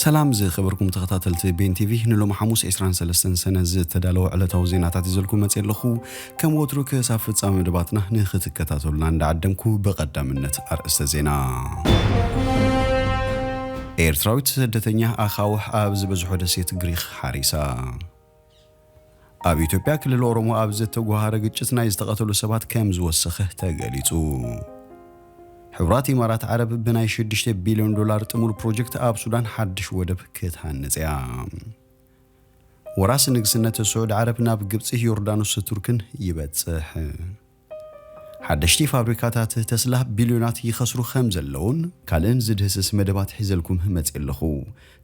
ሰላም ዝኸበርኩም ተኸታተልቲ ቤን ቲቪ፣ ንሎሚ ሓሙስ ዕስራን ሰለስተን ሰነ ዝተዳለወ ዕለታዊ ዜናታት ይዘልኩም መጽእ ኣለኹ። ከም ወትሩ ክሳብ ፍጻመ መደባትና ንኽትከታተሉና እንዳዓደምኩ፣ ብቐዳምነት ኣርእስተ ዜና። ኤርትራዊት ስደተኛ ኣኻውሕ ኣብ ዝበዝሖ ደሴት ግሪኽ ሓሪሳ። ኣብ ኢትዮጵያ ክልል ኦሮሞ ኣብ ዝተጓሃረ ግጭት ናይ ዝተቐተሉ ሰባት ከም ዝወሰኸ ተገሊጹ። ሕቡራት ኢማራት ዓረብ ብናይ ሽዱሽተ ቢልዮን ዶላር ጥሙር ፕሮጀክት ኣብ ሱዳን ሓድሽ ወደብ ክትሃንጽ እያ። ወራስ ንግስነት ስዑድ ዓረብ ናብ ግብጺ፣ ዮርዳኖስ፣ ቱርክን ይበጽሕ። ሓደሽቲ ፋብሪካታት ተስላ ቢልዮናት ይኸስሩ ከም ዘለውን ካልእን ዝድህስስ መደባት ሒዘልኩም መጽእ ኣለኹ።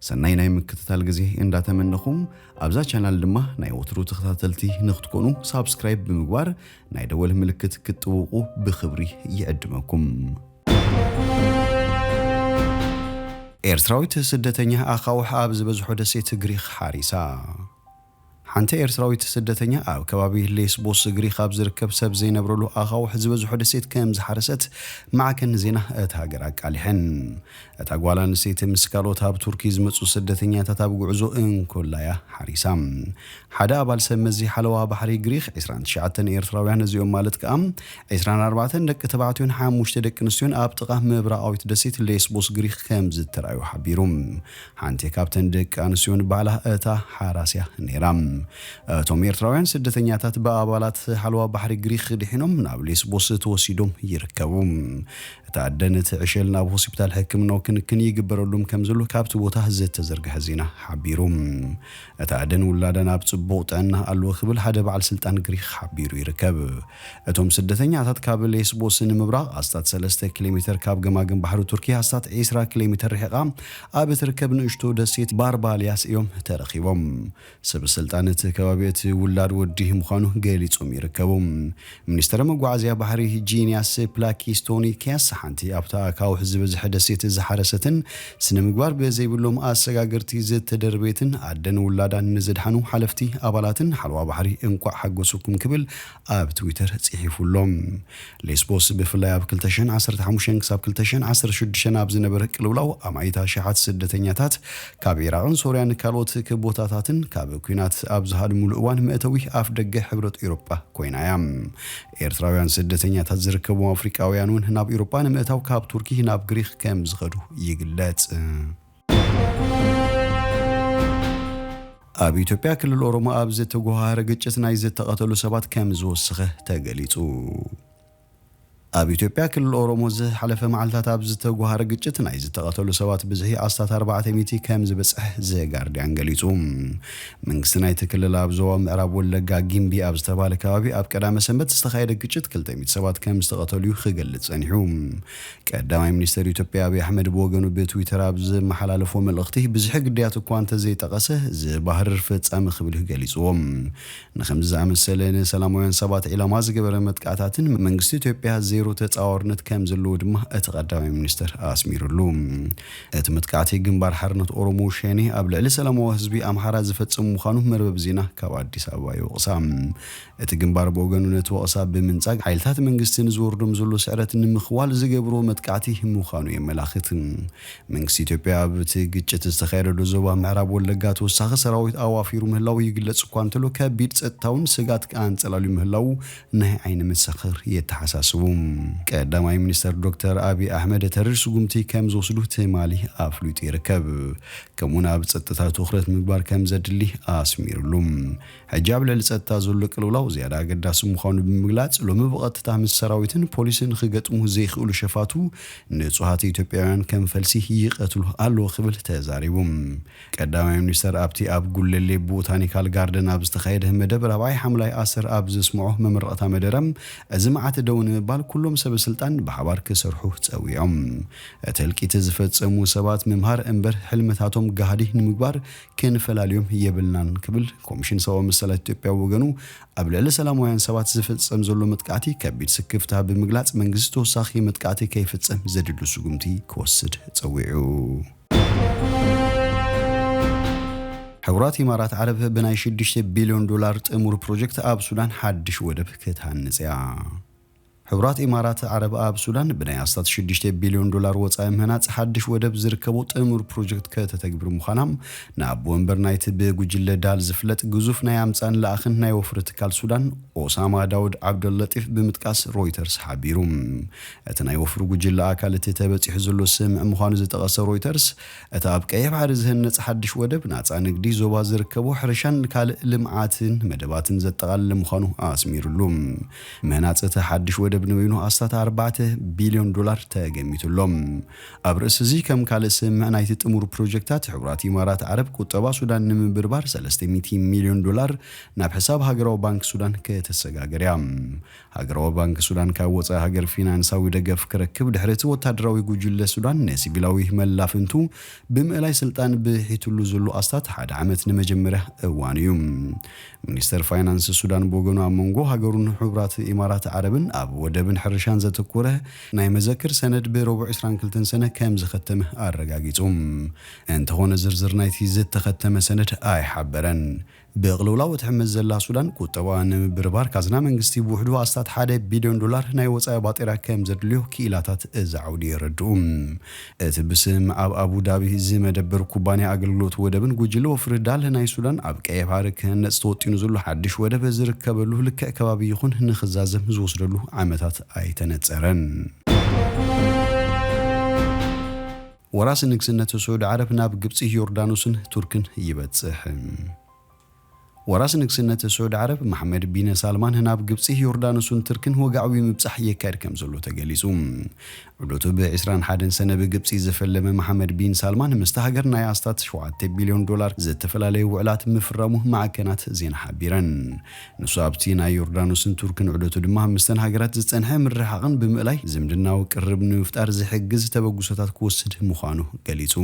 ሰናይ ናይ ምክትታል ግዜ እንዳተመነኹም፣ ኣብዛ ቻናል ድማ ናይ ወትሩ ተኸታተልቲ ንክትኮኑ ሳብስክራይብ ብምግባር ናይ ደወል ምልክት ክትጥውቁ ብኽብሪ ይዕድመኩም። ኤርትራዊት ስደተኛ ኣኻውሕ ኣብ ዝበዝሖ ደሴት ግሪኽ ሓሪሳ። ሓንቲ ኤርትራዊት ስደተኛ ኣብ ከባቢ ሌስቦስ ግሪኽ ኣብ ዝርከብ ሰብ ዘይነብረሉ ኣኻውሕ ዝበዝሖ ደሴት ከም ዝሓረሰት ማዕከን ዜና እታ ሃገር ኣቃሊሐን። እታ ጓል ኣንስተይቲ ምስ ካልኦት ኣብ ቱርኪ ዝመጹ ስደተኛታት ኣብ ጉዕዞ እንኮላያ ሓሪሳ። ሓደ ኣባል ሰብ መዚ ሓለዋ ባሕሪ ግሪኽ፣ ዕስራን ትሽዓተን ኤርትራውያን፣ እዚኦም ማለት ከኣ ዕስራን ኣርባዕተን ደቂ ተባዕትዮን ሓሙሽተ ደቂ ኣንስትዮን፣ ኣብ ጥቓ ምብራቓዊት ደሴት ሌስቦስ ግሪኽ ከም ዝተራእዩ ሓቢሩ። ሓንቲ ካብተን ደቂ ኣንስትዮን ባዕላ እታ ሓራስያ ነይራ። እቶም ኤርትራውያን ስደተኛታት ብኣባላት ሓለዋ ባሕሪ ግሪኽ ድሒኖም ናብ ሌስቦስ ተወሲዶም ይርከቡ። እታ ኣደ ነቲ ዕሸል ናብ ሆስፒታል ሕክምናዊ ክንክን ይግበረሉም ከም ዘሎ ካብቲ ቦታ ዝተዘርግሐ ዜና ሓቢሩ። እታ ኣደን ውላዳን ኣብ ጽቡቕ ጥዕና ኣለዎ ክብል ሓደ በዓል ስልጣን ግሪኽ ሓቢሩ ይርከብ። እቶም ስደተኛታት ካብ ሌስቦስ ንምብራቕ ኣስታት ሰለስተ ኪሎ ሜተር፣ ካብ ገማግም ባሕሪ ቱርኪ ኣስታት ዕስራ ኪሎ ሜተር ርሒቓ ኣብ እትርከብ ንእሽቶ ደሴት ባርባልያስ እዮም ተረኺቦም። ሰብ ስልጣን እቲ ከባቢ እቲ ውላድ ወዲ ምዃኑ ገሊጾም ይርከቡ። ሚኒስተር መጓዓዝያ ባሕሪ ጂንያስ ፕላኪስቶኒ ኪያስ፣ ሓንቲ ኣብታ ኣካውሕ ዝበዝሐ ደሴት ዝሓረሰትን ስነ ምግባር ብዘይብሎም ኣሰጋገርቲ ዝተደርበየትን ኣደን ውላዳን ንዝድሓኑ ሓለፍቲ ኣባላትን ሓለዋ ባሕሪ እንቋዕ ሓጎሰኩም ክብል ኣብ ትዊተር ጽሒፉ ኣሎ። ሌስቦስ ብፍላይ ኣብ ክልተ ሽሕን ዓሰርተ ሓሙሽተን ክሳብ ክልተ ሽሕን ዓሰርተ ሽዱሽተን ኣብ ዝነበረ ቅልውላው ኣማኢት ኣሽሓት ስደተኛታት ካብ ኢራቕን ሶርያን ካልኦት ቦታታትን ካብ ኲናት ኣብ ዝሃድሙሉ እዋን መእተዊ ኣፍ ደገ ሕብረት ኤውሮጳ ኮይና እያ። ኤርትራውያን ስደተኛታት ዝርከቡ ኣፍሪቃውያን እውን ናብ ኤውሮጳ ንምእታው ካብ ቱርኪ ናብ ግሪኽ ከም ዝኸዱ ይግለጽ። ኣብ ኢትዮጵያ ክልል ኦሮሞ ኣብ ዝተጓሃረ ግጭት ናይ ዝተቐተሉ ሰባት ከም ዝወሰኸ ተገሊጹ። ኣብ ኢትዮጵያ ክልል ኦሮሞ ዝሓለፈ መዓልታት ኣብ ዝተጓሃረ ግጭት ናይ ዝተቐተሉ ሰባት ብዝሒ ኣስታት ኣርባዕተ ሚእቲ ከም ዝበጽሕ ዘጋርዲያን ገሊጹ። መንግስቲ ናይቲ ክልል ኣብ ዞባ ምዕራብ ወለጋ ጊምቢ ኣብ ዝተባህለ ከባቢ ኣብ ቀዳመ ሰንበት ዝተኻየደ ግጭት ክልተ ሚእቲ ሰባት ከም ዝተቐተሉ እዩ ክገልጽ ጸኒሑ። ቀዳማይ ሚኒስተር ኢትዮጵያ ኣብይ ኣሕመድ ብወገኑ ብትዊተር ኣብ ዝመሓላለፎ መልእኽቲ፣ ብዝሒ ግዳያት እኳ እንተዘይጠቐሰ፣ ዝበህርር ፍጻመ ክብል እዩ ገሊጽዎ። ንኸምዚ ዝኣመሰለ ንሰላማውያን ሰባት ዒላማ ዝገበረ መጥቃዕታትን መንግስቲ ኢትዮጵያ ዜሮ ተጻዋርነት ከም ዘለዎ ድማ እቲ ቀዳማይ ሚኒስተር ኣስሚሩሉ። እቲ መጥቃዕቲ ግንባር ሓርነት ኦሮሞ ሸኔ ኣብ ልዕሊ ሰላማዊ ህዝቢ ኣምሓራ ዝፈጽም ምዃኑ መርበብ ዜና ካብ ኣዲስ ኣበባ ይወቕሳ። እቲ ግንባር ብወገኑ ነቲ ወቕሳ ብምንጻግ፣ ሓይልታት መንግስቲ ንዝወርዶም ዘሎ ስዕረት ንምኽዋል ዝገብርዎ መጥቃዕቲ ምዃኑ የመላኽት። መንግስቲ ኢትዮጵያ ኣብቲ ግጭት ዝተኻየደሉ ዞባ ምዕራብ ወለጋ ተወሳኺ ሰራዊት ኣዋፊሩ ምህላው ይግለጽ እኳ እንተሎ፣ ከቢድ ጸጥታውን ስጋት ኣንጸላልዩ ምህላው ናይ ዓይኒ መሰኽር የተሓሳስቡ። ቀዳማይ ሚኒስተር ዶክተር ኣብይ ኣሕመድ ተሪር ስጉምቲ ከም ዝወስዱ ትማሊ ኣፍሊጡ ይርከብ። ከምኡውን ኣብ ጸጥታ ትኹረት ምግባር ከም ዘድሊ ኣስሚሩሉ። ሕጂ ኣብ ልዕሊ ጸጥታ ዘሎ ቅልውላው ዝያዳ ኣገዳሲ ምዃኑ ብምግላጽ፣ ሎሚ ብቐጥታ ምስ ሰራዊትን ፖሊስን ክገጥሙ ዘይኽእሉ ሸፋቱ ንጹሃት ኢትዮጵያውያን ከም ፈልሲ ይቐትሉ ኣለዉ ክብል ተዛሪቡ። ቀዳማይ ሚኒስተር ኣብቲ ኣብ ጉለሌ ቦታኒካል ጋርደን ኣብ ዝተኻየደ መደብ ራብዓይ ሓምላይ ኣሰር ኣብ ዘስምዖ መመረቕታ መደረ፣ እዚ መዓት ደው ንምባል ኩሎም ሰብ ስልጣን ብሓባር ክሰርሑ ጸዊዖም። እቲ ህልቂት ዝፈጸሙ ሰባት ምምሃር እምበር ሕልምታቶም ጋህዲ ንምግባር ክንፈላልዮም የብልናን ክብል ኮሚሽን ሰብኣዊ መሰላት ኢትዮጵያ ወገኑ ኣብ ልዕሊ ሰላማውያን ሰባት ዝፍጸም ዘሎ መጥቃዕቲ ከቢድ ስክፍታ ብምግላጽ መንግስቲ ተወሳኺ መጥቃዕቲ ከይፍጸም ዘድሊ ስጉምቲ ክወስድ ጸዊዑ። ሕቡራት ኢማራት ዓረብ ብናይ ሽዱሽተ ቢልዮን ዶላር ጥሙር ፕሮጀክት ኣብ ሱዳን ሓድሽ ወደብ ክትሃንጽ እያ። ሕቡራት ኢማራት ዓረብ ኣብ ሱዳን ብናይ ኣስታት ሽዱሽተ ቢልዮን ዶላር ወጻኢ ምህናጽ ሓድሽ ወደብ ዝርከቦ ጥሙር ፕሮጀክት ከተተግብር ምዃና ንኣቦ ወንበር ናይቲ ብጉጅለ ዳል ዝፍለጥ ግዙፍ ናይ ኣምጻን ለኣኽን ናይ ወፍሪ ትካል ሱዳን ኦሳማ ዳውድ ዓብደል ለጢፍ ብምጥቃስ ሮይተርስ ሓቢሩ። እቲ ናይ ወፍሪ ጉጅለ ኣካል እቲ ተበጺሑ ዘሎ ስምዕ ምዃኑ ዝጠቐሰ ሮይተርስ፣ እቲ ኣብ ቀይሕ ባሕሪ ዝህነጽ ሓድሽ ወደብ ናጻ ንግዲ ዞባ ዝርከቦ ሕርሻን ካልእ ልምዓትን መደባትን ዘጠቓልል ምዃኑ ኣስሚሩሉ። ምህናጽ እቲ ሓድሽ ወደብ ንበይኑ ኣስታት ኣርባዕተ ቢልዮን ዶላር ተገሚቱሎም። ኣብ ርእሲ እዚ ከም ካልእ ስምዕ ናይቲ ጥሙር ፕሮጀክታት ሕቡራት ኢማራት ዓረብ ቁጠባ ሱዳን ንምብርባር ሰለስተ ሚእቲ ሚልዮን ዶላር ናብ ሕሳብ ሃገራዊ ባንክ ሱዳን ከተሰጋግር እያ። ሃገራዊ ባንክ ሱዳን ካብ ወጻኢ ሃገር ፊናንሳዊ ደገፍ ክረክብ ድሕሪ እቲ ወታደራዊ ጉጅለ ሱዳን ንሲቪላዊ መላፍንቱ ብምእላይ ስልጣን ብሒትሉ ዘሎ ኣስታት ሓደ ዓመት ንመጀመርያ እዋን እዩ። ሚኒስተር ፋይናንስ ሱዳን ብወገኑ ኣብ መንጎ ሃገሩን ሕቡራት ኢማራት ዓረብን ኣብ ወደብን ሕርሻን ዘተኮረ ናይ መዘክር ሰነድ ብረቡዕ ዕስራን ክልተን ሰነ ከም ዝኸተመ ኣረጋጊጹ። እንተኾነ ዝርዝር ናይቲ ዝተኸተመ ሰነድ ኣይሓበረን። ብቕልውላው እትሕመስ ዘላ ሱዳን ቁጠባ ንምብርባር ካዝና መንግስቲ ብውሕዱ ኣስታት ሓደ ቢልዮን ዶላር ናይ ወጻኢ ባጤራ ከም ዘድልዮ ክኢላታት እዚ ዓውዲ የረድኡ። እቲ ብስም ኣብ ኣቡ ዳቢ ዝመደበር ኩባንያ ኣገልግሎት ወደብን ጉጅለ ወፍሪ ዳል ናይ ሱዳን ኣብ ቀይሕ ባሕሪ ክህነጽ ተወጢኑ ዘሎ ሓድሽ ወደብ ዝርከበሉ ልክዕ ከባቢ ይኹን ንኽዛዘም ዝወስደሉ ዓመታት ኣይተነጸረን። ወራሲ ንግስነት ስዑዲ ዓረብ ናብ ግብጺ፣ ዮርዳኖስን ቱርክን ይበጽሕ። ወራሲ ንግስነት ስዑዲ ዓረብ መሓመድ ቢን ሳልማን ናብ ግብጺ፣ ዮርዳኖስን ቱርክን ወግዓዊ ምብጻሕ የካይድ ከም ዘሎ ተገሊጹ። ዑደቱ ብ ዕስራን ሓደን ሰነ ብግብጺ ዝፈለመ መሓመድ ቢን ሳልማን ምስቲ ሃገር ናይ ኣስታት ሸውዓተ ቢልዮን ዶላር ዝተፈላለዩ ውዕላት ምፍራሙ ማዕከናት ዜና ሓቢረን። ንሱ ኣብቲ ናይ ዮርዳኖስን ቱርክን ዑደቱ ድማ ምስተን ሃገራት ዝጸንሐ ምርሕሓቕን ብምእላይ ዝምድናዊ ቅርብ ንምፍጣር ዝሕግዝ ተበግሶታት ክወስድ ምዃኑ ገሊጹ።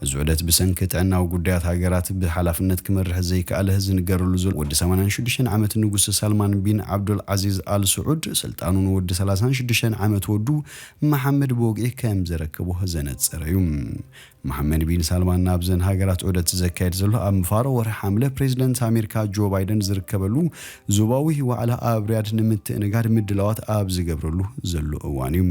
እዚ ዑደት ብሰንኪ ጥዕናዊ ጉዳያት ሃገራት ብሓላፍነት ክመርሕ ዘይከኣለ ዝንገረሉ ዘሎ ወዲ ሰማንያን ሽዱሽተን ዓመት ንጉስ ሳልማን ቢን ዓብዱል ዓዚዝ ኣል ስዑድ ስልጣኑ ንወዲ ሰላሳን ሽዱሽተን ዓመት ወዱ መሓመድ ብወግዒ ከም ዘረከቦ ዘነጸረ እዩ። መሓመድ ቢን ሳልማን ናብዘን ሃገራት ዑደት ዘካየድ ዘሎ ኣብ ምፋሮ ወርሒ ሓምለ ፕሬዚደንት ኣሜሪካ ጆ ባይደን ዝርከበሉ ዞባዊ ዋዕላ ኣብ ሪያድ ንምትእንጋድ ምድላዋት ኣብ ዝገብረሉ ዘሎ እዋን እዩ።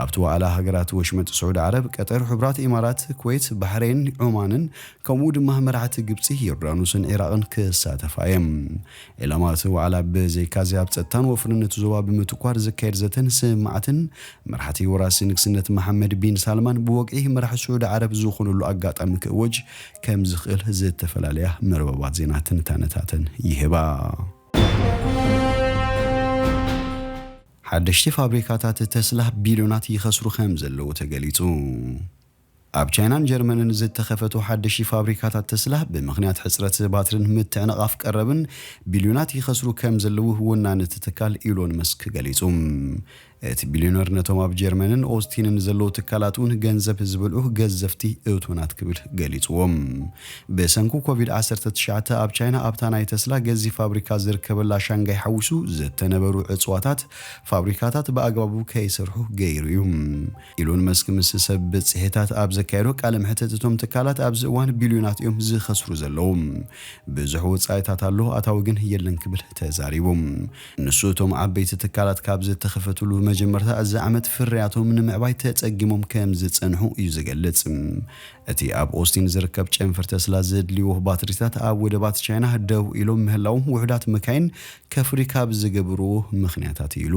ኣብቲ ዋዕላ ሃገራት ወሽመጥ ስዑድ ዓረብ፣ ቀጠር፣ ሕቡራት ኢማራት፣ ኩዌት፣ ባሕሬን፣ ዑማንን ከምኡ ድማ መራሕቲ ግብጺ፣ ዮርዳኖስን ዒራቕን ክሳተፋ እዮም። ዒላማ እቲ ዋዕላ ብዘይካዚ ኣብ ጸጥታን ወፍርነት ዞባ ብምትኳር ዝካየድ ዘተን ስምማዕትን መራሕቲ ወራሲ ንግስነት መሓመድ ቢን ሳልማን ብወግዒ መራሒ ስዑዲ ዓረብ ዝኾኑሉ ኣጋጣሚ ክእወጅ ከም ዝኽእል ዝተፈላለያ መርበባት ዜና ትንታነታተን ይህባ። ሓደሽቲ ፋብሪካታት ተስላ ቢልዮናት ይኸስሩ ከም ዘለዉ ተገሊጹ። ኣብ ቻይናን ጀርመንን ዝተኸፈቱ ሓደሽቲ ፋብሪካታት ተስላ ብምኽንያት ሕጽረት ባትሪን ምትዕንቓፍ ቀረብን ቢልዮናት ይኸስሩ ከም ዘለዉ ወናኒ እቲ ትካል ኢሎን መስክ ገሊጹ። እቲ ቢልዮነር ነቶም ኣብ ጀርመንን ኦስቲንን ዘለዉ ትካላት እውን ገንዘብ ዝበልዑ ገዘፍቲ እቶናት ክብል ገሊጽዎም። ብሰንኩ ኮቪድ ዓሰርተ ትሽዓተ ኣብ ቻይና ኣብታ ናይ ተስላ ገዚፍ ፋብሪካ ዝርከበላ ሻንጋይ ሓዊሱ ዝተነበሩ ዕጽዋታት ፋብሪካታት ብኣግባቡ ከይሰርሑ ገይሩ እዩ። ኢሎን መስክ ምስ ሰብ ብጽሒታት ኣብ ዘካየዶ ቃለ መሕትት እቶም ትካላት ኣብዚ እዋን ቢልዮናት እዮም ዝኸስሩ ዘለዉ። ብዙሕ ወጻኢታት ኣሎ፣ ኣታዊ ግን የለን ክብል ተዛሪቡ። ንሱ እቶም ዓበይቲ ትካላት ካብ ዝተኸፈትሉ መጀመርታ እዚ ዓመት ፍርያቶም ንምዕባይ ተጸጊሞም ከም ዝጸንሑ እዩ ዝገልጽ። እቲ ኣብ ኦስቲን ዝርከብ ጨንፈር ተስላ ዘድልይዎ ባትሪታት ኣብ ወደባት ቻይና ደው ኢሎም ምህላዎም ውሑዳት መካይን ከፍሪ ካብ ዝገብርዎ ምኽንያታት እዩ ኢሉ።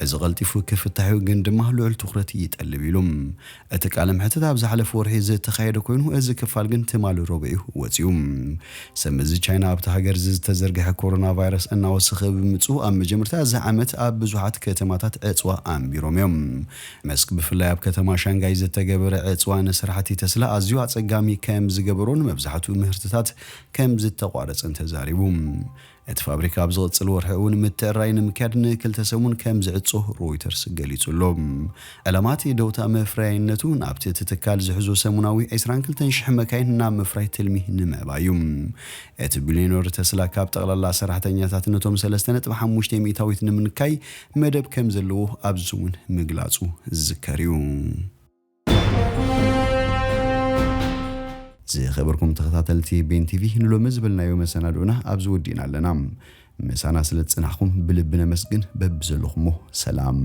እዚ ቀልጢፉ ክፍታሕ እዩ፣ ግን ድማ ልዑል ትኹረት ይጠልብ ኢሉ። እቲ ቃለ መሕትት ኣብ ዝሓለፈ ወርሒ ዝተኻየደ ኮይኑ፣ እዚ ክፋል ግን ትማሊ ረቡዕ እዩ ወጺኡ። ሰብ መዚ ቻይና ኣብቲ ሃገር ዝተዘርግሐ ኮሮና ቫይረስ እናወሰኸ ብምጽኡ፣ ኣብ መጀመርታ እዚ ዓመት ኣብ ብዙሓት ከተማታት ዕጽዋ ኣንቢሮም እዮም። መስክ ብፍላይ ኣብ ከተማ ሻንጋይ ዝተገበረ ዕጽዋ ንስራሕቲ ተስላ ኣዝዩ ኣጸጋሚ ከም ዝገበሮን መብዛሕትኡ ምህርትታት ከም ዝተቋረጸን ተዛሪቡ። እቲ ፋብሪካ ኣብ ዝቕጽል ወርሒ እውን ምትዕራይ ንምክያድ ንክልተ ሰሙን ከም ዝዕጾ ሮይተርስ ገሊጹ ኣሎ። ዕላማ እቲ ደውታ መፍረያይነቱ ናብቲ እቲ ትካል ዝሕዞ ሰሙናዊ ዕስራን ክልተን ሽሕ መካይን ናብ ምፍራይ ትልሚ ንምዕባይ እዩ። እቲ ቢልዮነር ተስላ ካብ ጠቕላላ ሰራሕተኛታት ነቶም ሰለስተ ነጥቢ ሓሙሽተ ሚእታዊት ንምንካይ መደብ ከም ዘለዎ ኣብዚ ሰሙን ምግላጹ ዝዝከር እዩ። ዝኸበርኩም ተኸታተልቲ ቤን ቲቪ፣ ንሎሚ ዝበልናዮ መሰናድኦና ኣብዚ ወዲእና ኣለና። ምሳና ስለ ዝጸናሕኩም ብልቢ ነመስግን። በብዘለኹሞ ሰላም።